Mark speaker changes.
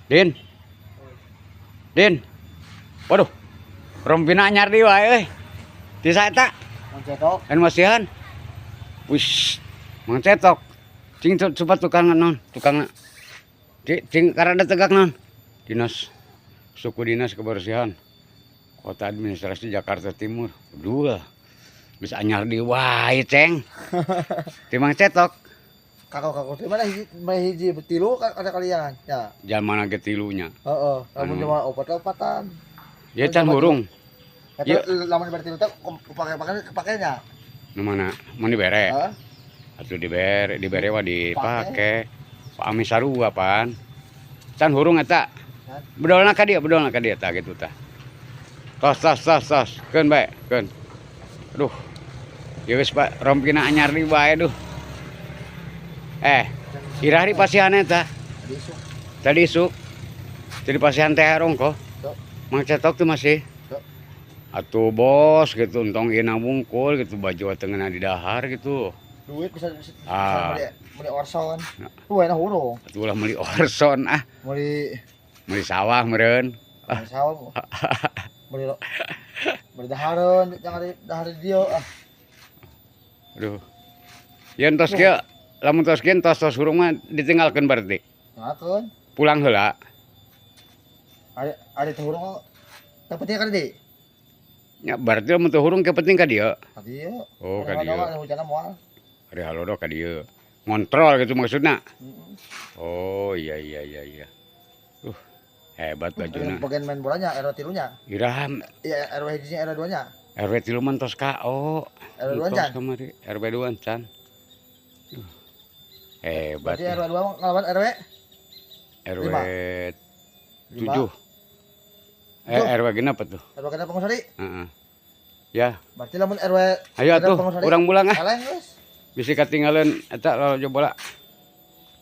Speaker 1: Din. Din. Waduh. Rompina anyar deui wae euy. Ti saeta?
Speaker 2: Mang Cetok.
Speaker 1: Anu masihan. Wis, Mang Cetok. Cing coba tukang non, tukang cing karada tegak non. Dinas Suku Dinas Kebersihan Kota Administrasi Jakarta Timur. Dua. Bisa anyar deui wae, Ceng. Ti Mang Cetok.
Speaker 2: Kakak-kakak di mana hiji, mana hiji tilu kan ada kalian ya.
Speaker 1: Zaman ge tilunya.
Speaker 2: Heeh, lamun
Speaker 1: Anu.
Speaker 2: Cuma opat-opatan.
Speaker 1: Ya can hurung.
Speaker 2: Eta
Speaker 1: Iya.
Speaker 2: lamun berarti tilu teh kepake-pake kepakenya.
Speaker 1: Nu mana? Mun dibere.
Speaker 2: Heeh.
Speaker 1: Atuh dibere, dibere wa dipake. Pak Ami sarua pan. Can hurung eta.
Speaker 2: Can.
Speaker 1: Bedolna ka dieu, bedolna ka dieu tah kitu tah. Tos tos tos tos, keun bae, keun. Aduh. Ya geus Pak, rompina anyar deui bae duh. Eh, iraha dipasihan eta?
Speaker 2: Tadi isuk.
Speaker 1: Tadi isuk. Jadi pasihan teh ongkoh.
Speaker 2: Tuh.
Speaker 1: Mang Cetok tuh masih.
Speaker 2: Tuh.
Speaker 1: Atuh bos gitu, entong ieu wungkul gitu baju teu ngeunah di dahar gitu.
Speaker 2: Duit bisa bisa, bisa
Speaker 1: Ah.
Speaker 2: beli beli orson.
Speaker 1: Nah.
Speaker 2: Tuh enak hurung.
Speaker 1: Atuh ulah meuli orson ah,
Speaker 2: Beli
Speaker 1: meuli sawah meureun.
Speaker 2: Beli sawah. Beli beli dahareun, jangan di dahar di dieu ah.
Speaker 1: Aduh. Ya entos kieu, lamun tos kieu tos tos hurung mah ditinggalkeun berarti.
Speaker 2: Ngakeun.
Speaker 1: Pulang heula.
Speaker 2: Ada ada teh hurung dapetnya kan di.
Speaker 1: Ya berarti lamun teu hurung ke penting ka dieu.
Speaker 2: Ka dieu.
Speaker 1: Oh, ka dieu.
Speaker 2: Ada hujan moal.
Speaker 1: Ari halodo ka dieu. Ngontrol gitu maksudna.
Speaker 2: Heeh.
Speaker 1: Oh, iya. Hebat bajuna.
Speaker 2: Bagian main bolanya RW tilunya.
Speaker 1: Iraha?
Speaker 2: Iya, RW hijinya, RW 2 nya.
Speaker 1: RW 3 mah tos KO.
Speaker 2: RW 2
Speaker 1: Entos
Speaker 2: can.
Speaker 1: Kamari RW 2 can. Hebat.
Speaker 2: Berarti RW 2 ngelawan RW
Speaker 1: RW
Speaker 2: lima.
Speaker 1: 7. Eh,
Speaker 2: Tujuh.
Speaker 1: RW genep tuh.
Speaker 2: RW kenapa Pangusari?
Speaker 1: Heeh. Ya,
Speaker 2: Berarti lamun RW
Speaker 1: ayo atuh
Speaker 2: Pangusari
Speaker 1: urang pulang ah.
Speaker 2: kaleng geus.
Speaker 1: Bisi katinggalan eta lalajo bola.